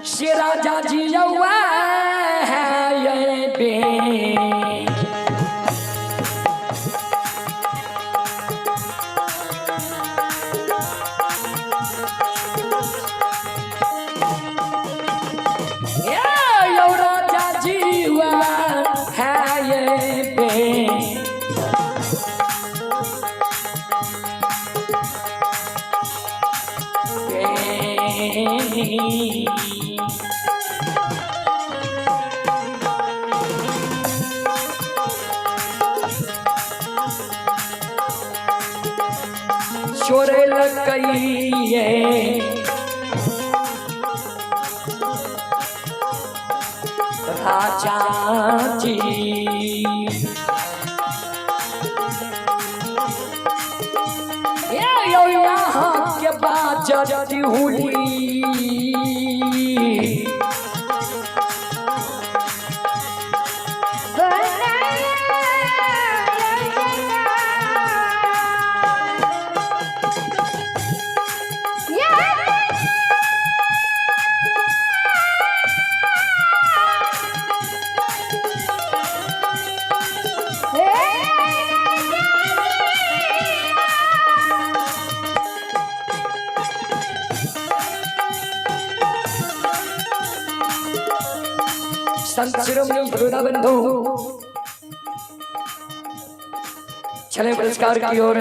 से राजा जी यौआ है बे। ए यौ राजा जीवा है ये बे। चोरे लकइये राजा जी। ए यौ यहाँ के बाजत हुली। संत शिरोमणि श्रोता बंधु, चले पुरस्कार की ओर।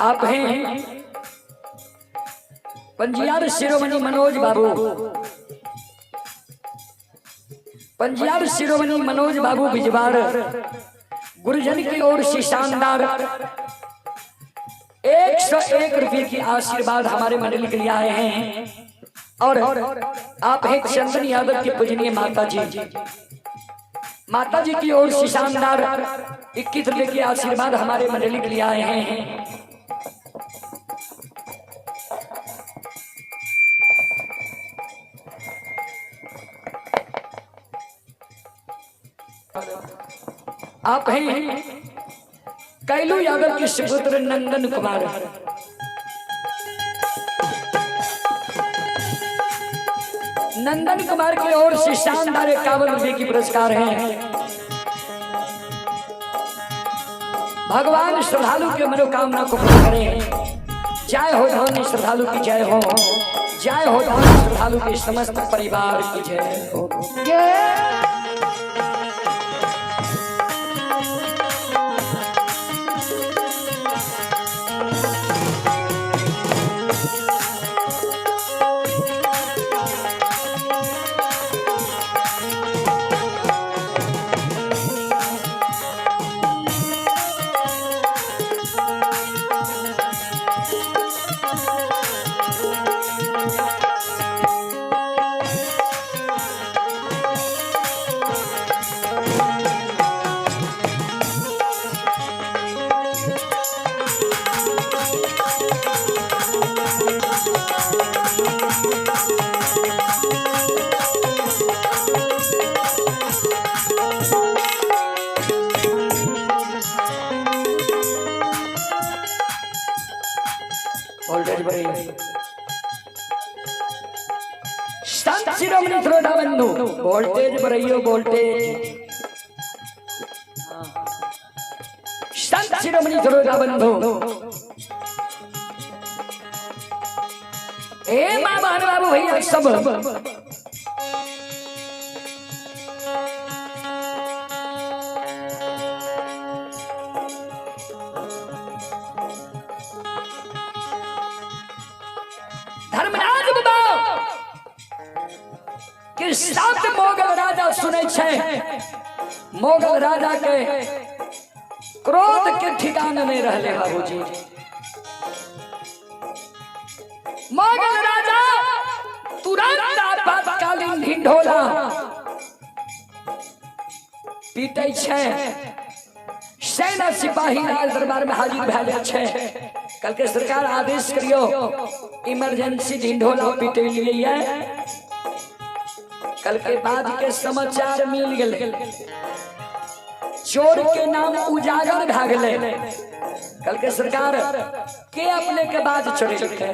आप हैं पंजियार शिरोमणि मनोज बाबू, पंजियार शिरोमणि मनोज बाबू बिजवाड़ गुरुजन की ओर से शानदार 101 रुपये की आशीर्वाद हमारे मंडली के लिए आए हैं। और आप हैं चंदन यादव के पूजनीय माता जी, माता जी की ओर से शानदार 21 रुपये की आशीर्वाद हमारे मंडली के लिए आए हैं। आप हैं कैलू यादव के सुपुत्र नंदन कुमार, नंदन कुमार की ओर से शानदार 51 रुपए की पुरस्कार है। भगवान श्रद्धालु के मनोकामना को पूरा करें। जय हो धनी श्रद्धालु की जय हो, जय हो धनी श्रद्धालु के समस्त परिवार की जय हो। वोल्टेज बढ़ी। संत शिरोमणि श्रोता बंधु, वोल्टेज बढ़ियो वोल्टेज। संत शिरोमणि श्रोता बंधु, ए माँ बहन बाबू भैया सब, धर्मराज बाबा के सात मोगल राजा सुनै छै। मोगल राजा के क्रोध के ठिकाना नहीं रहले बाबूजी। मोगल राजा तुरंत आपातकालीन ढिंढोला पीटै छै, सेना सिपाही राज दरबार में हाजिर भए जाइ छै। कल के सरकार आदेश करियो, इमरजेंसी ढिंढोला पीटे लिए। कल के बाद के समाचार मिल गए, चोर के नाम उजागर भए गेलै। कल के सरकार के अपने के बाद चोरेलकै,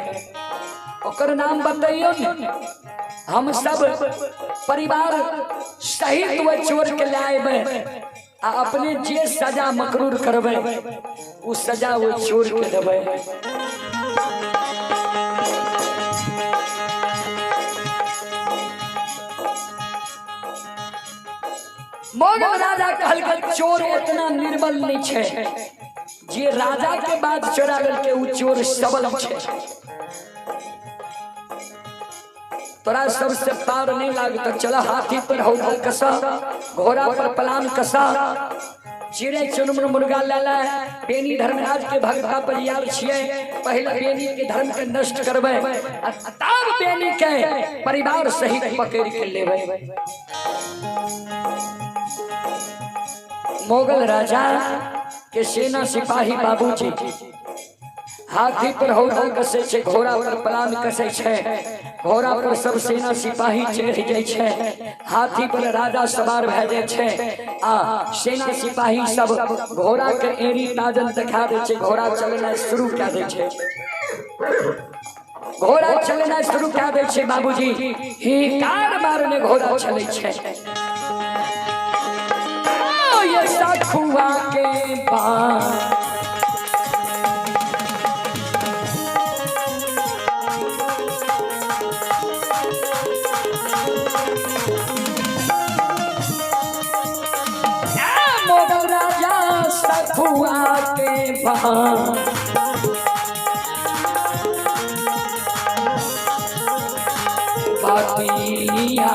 ओकर नाम बतैयो ने। हम सब परिवार सहित वह चोर के लाएबै आ अपने जे सजा मकरूर करबै उ सजा वो चोर के देबै। मोगल राजा कहलकै चोर इतना निर्बल नहीं छै, जे राजा के बाद चोरा लेलकै उ चोर सबल छै, तोरा सबसे पार नहीं लागत। चल हाथी पर हौदा कसा, घोड़ा पर पलान कसा, चिड़ै चुनमुन मुर्गा ले ले, बेनी धर्मराज के भगता पर आयल छियै, पहले बेनी के धर्म के नष्ट करबै आ तब बेनी के परिवार सहित पकड़ के लेबै। मोगल राजा के सेना सिपाही बाबूजी हाथी पर हौदा कसे छै, घोड़ा पर पलान कसे छै, घोड़ा पर सब सेना सिपाही चढ़ जाइ छै, हाथी पर राजा सवार भए जाइ छै आ सेना सिपाही सब घोड़ा के एड़ी ताजन देखा दै छै, घोड़ा चलनाइ शुरू कए दै छै, घोड़ा चलनाइ शुरू कए दै छै बाबूजी, हिकार मारने घोड़ा चलै छै। ये सखुआ के बाद मोगल राजा सखुआ के बाद बातिया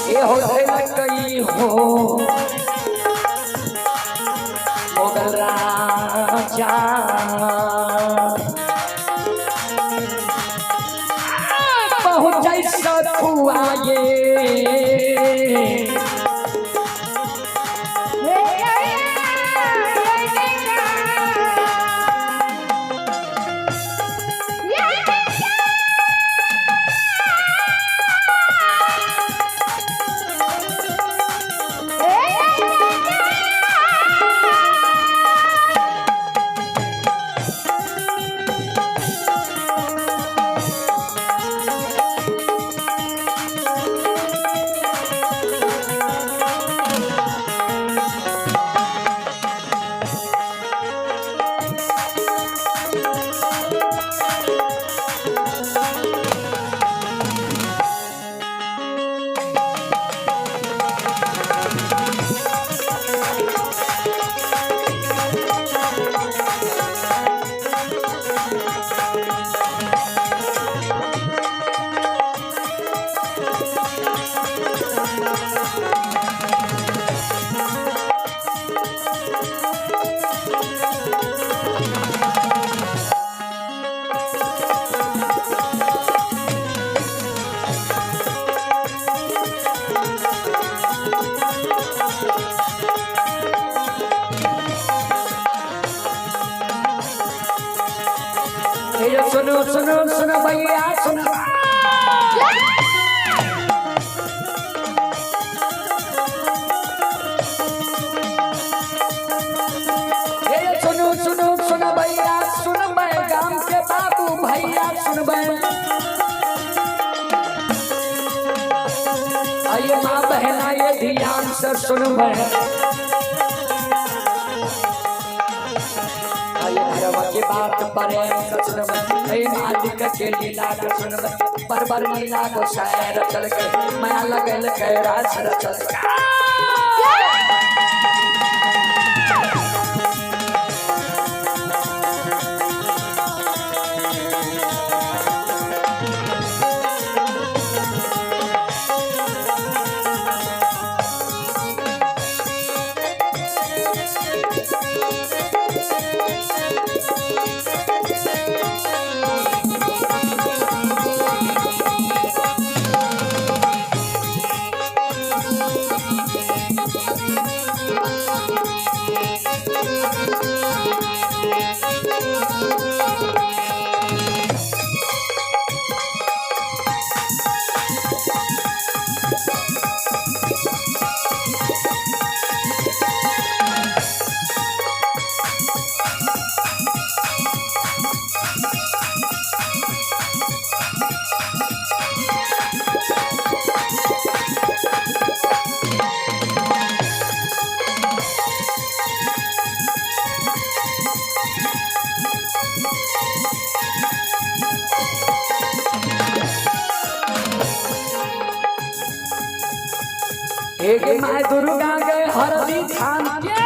ये हो कई हो मोगल राजा पहुँच सखुआ ये सुनो सुनो सुनो भैया सुनो। सुनो सुनो सुनो भैया सुनबै, गाम के बाबू भैया सुनबै, आइए माँ बहना ये ध्यान से सुनबै, के बात पर सुनबै, मालिक के लीला के सुनबै, पर पर लीला को शायर चल के माया लगल के रास रचल। एक माय दुर्गा के हरदी थान के।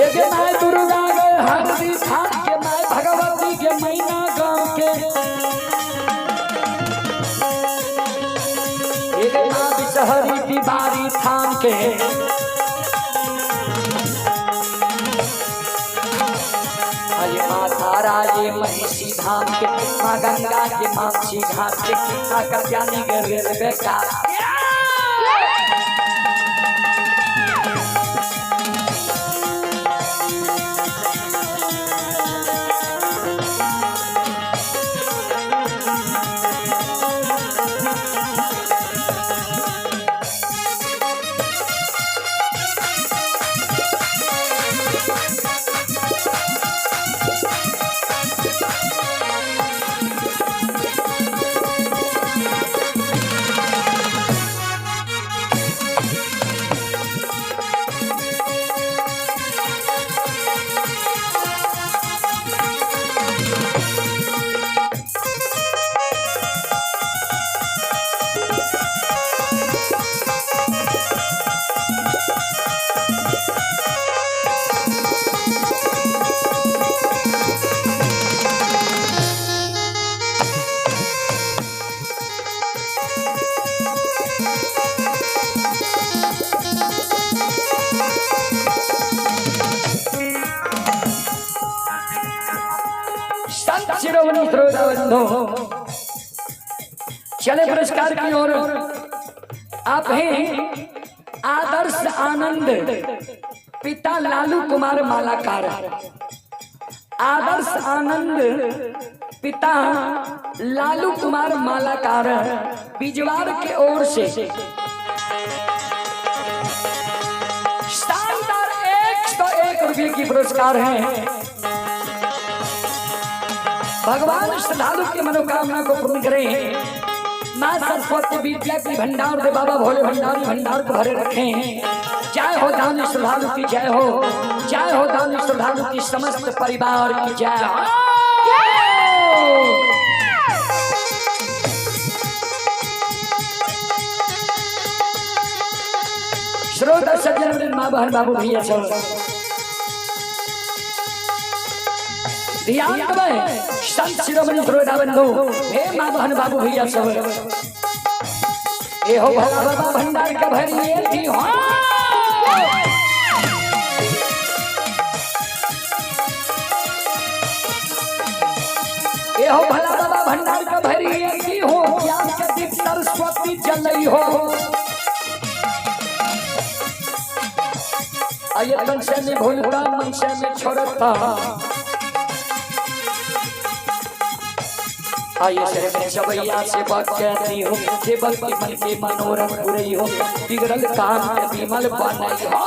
एक माय दुर्गा के हरदी थान के, my Bhagwati के मैना गांव के। एक माँ बिचहरी दीवारी थान के। अरे माँ तारा ये महिषी धाम के, माँ गंगा के मानसी घाट के, माँ कल्याणी के रेलवे का। संत शिरोमणि श्रोता बंधु, चले पुरस्कार की ओर। आप हैं आदर्श आनंद, पिता लालू कुमार मालाकार। आदर्श आनंद, पिता लालू कुमार मालाकार, बिजवार के ओर से शानदार 101 रुपये की पुरस्कार है। भगवान श्रद्धालु की मनोकामना को पूर्ण करें। माँ सरस्वती विद्या की भंडार दे बाबा भोले भंडारी भंडार को भरे रखें। जय हो दानी श्रद्धालु की जय हो, जय हो दानी श्रद्धालु की समस्त परिवार की जय हो। श्रोता सज्जन माँ बहन बाबू भैया सब ध्यान देवे। संत शिरोमणि श्रोता बंधु, हे माँ बहन बाबू भैया सब, ए हो भोला बाबा भंडार का भरिए थी हो। ए हो भोला बाबा भंडार का भरिए थी हो, ज्ञान के दीप सरस्वती जलई हो। आये तन से नहीं भूलता, मन से नहीं छोड़ता। आइए सर में सबैया से बात कहती हो, सेवक के मन के मनोरथ पुरई हो, बिगड़ल काम के विमल बनाई हो।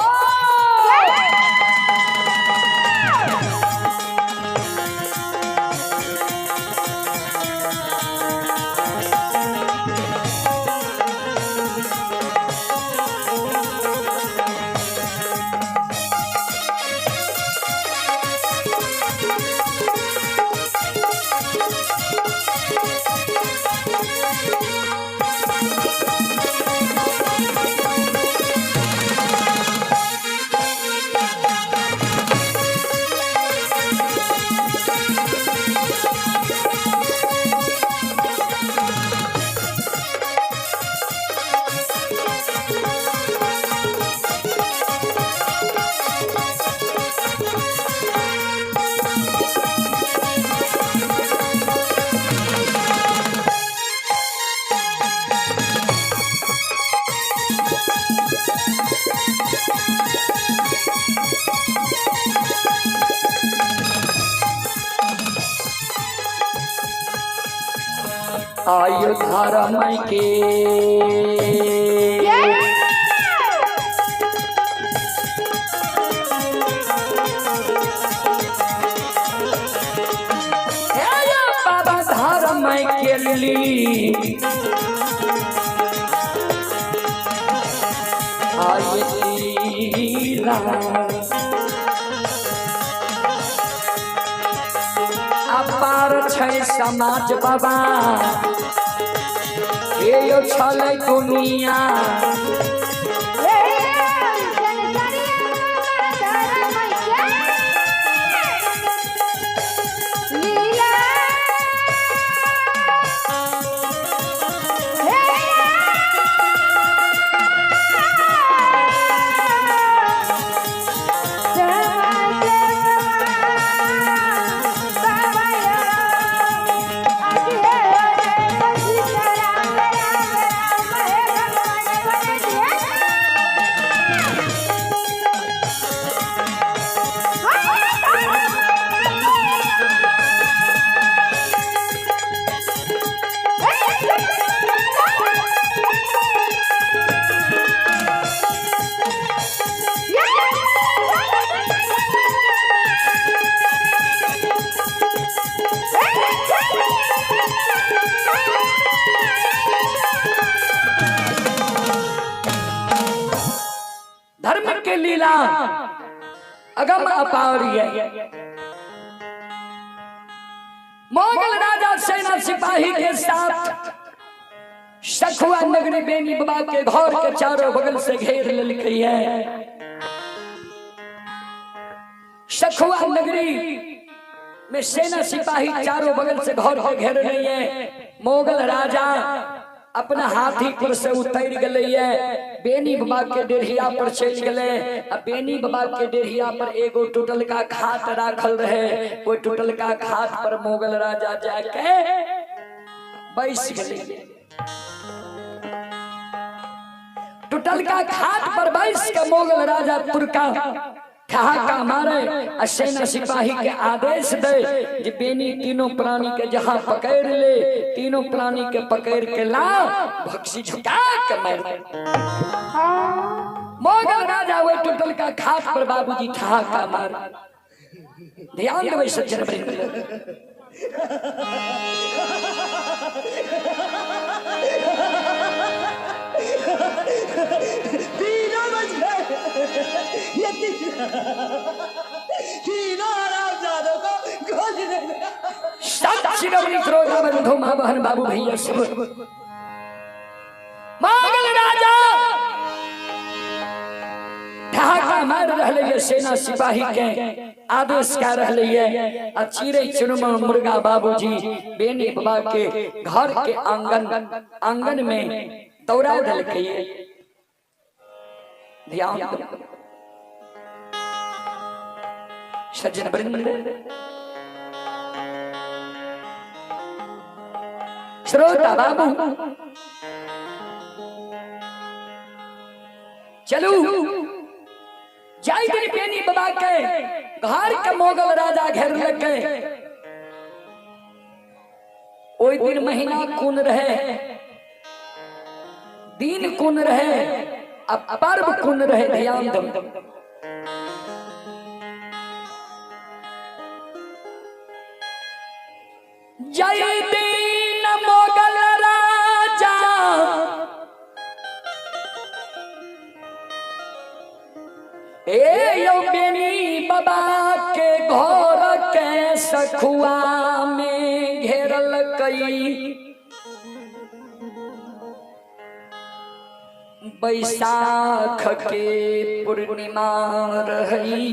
आयु धर्म के बाबा धर्म के लिए आयु अपार छै समाज बाबा हे यो छलै दुनिया। धर्म के लीला अगम अपार है। मोगल राजा सेना सिपाही के साथ सखुआ नगरी बेनी बाबा के घर के चारों बगल से घेर ललकी है। सखुआ नगरी में सेना सिपाही चारों बगल से घर के घेर रही है। मोगल राजा अपना हाथी पर से उतर गए है, बेनी बाबा के डेढ़िया पर चल गए। आ बेनी बाबा के डेढ़िया पर एगो टूटल का खाट राखल रहे, वो टूटल का खाट पर मोगल राजा जाके बैस गए। टूटल का खाट पर बैस के मोगल राजा तुरका ठहाका मारे आ सेना सिपाही के आदेश दे जे बेनी तीनों प्राणी के जहां पकड़ ले, तीनों प्राणी के पकड़ के ला भक्सी झुका के मार दे। मोगल राजा वही टूटल का खाट पर बाबूजी ठहाका मार। ध्यान देबै सज्जन वृंद। तीनों बज गए। ये तीनों हरामजादों को गोली दे दे। सब शिरोमणि श्रोता बंधु माँ बहन बाबू भैया सब मोगल राजा ठहाका मार रहले ये सेना सिपाही के आदेश का रहले ये आ चिड़ै चुनमुन मुर्गा बाबूजी बेनी बाबा के घर के आंगन आंगन में दौड़ा देलकै। ध्यान दो सज्जन वृंद श्रोता बाबू चलू जाई दिन बेनी बाबा के घर के मोगल राजा घेर लगे। ओई दिन महीना कौन रहे, दिन कौन रहे, अब पर्व कौन रहे। ध्यान दो जय दिन मोगल राजा ए यो बेनी बाबा के घर के सखुआ में घेरल कई बैसाख के पूर्णिमा रही।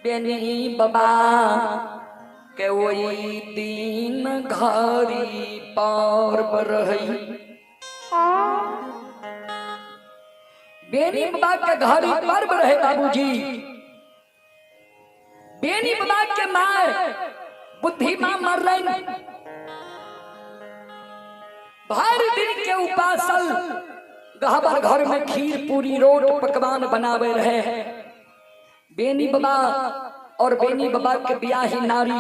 बेनी बाबा के वही दिन घरी पर्व रही। बेनी बाबा के घरी पर्व रहे बाबूजी। बेनी बाबा के माय बुद्धि मां मर रही, भर दिन के उपासल गहबर घर में खीर पूरी रोट पकवान बनावे रहे। बेनी बाबा और बेनी बाबा के ब्याही नारी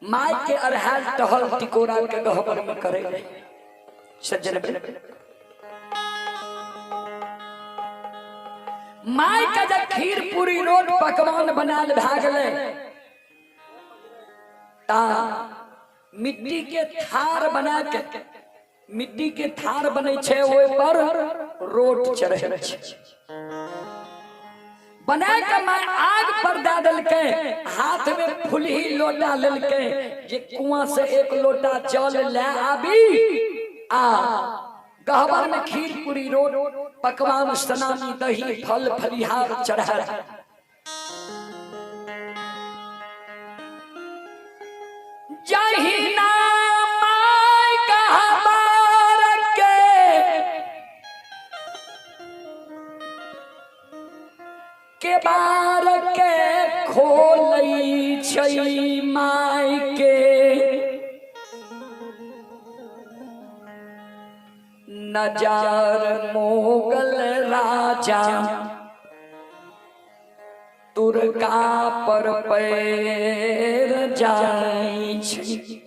my के अरहल टहल टिकोरा के गहबर में करे रहे। सज्जन my के जब खीर पूरी रोट पकवान बनाल भागले ता मिट्टी के थार बना के, मिट्टी के थार बने छे ओय पर रोट चढ़े छे। बना के माय आग पर दए देलकै, हाथ में फुलही लोटा लेलकै जे कुआं से एक लोटा जल ले आबी आ गहबर में खीर पूरी रोट पकवान सनामी दही फल फलिहार चढ़ा। जहिना my गहबर के बार के खोलै छै my के नजर मुगल राजा तुर्का पर पैर जाइ छै।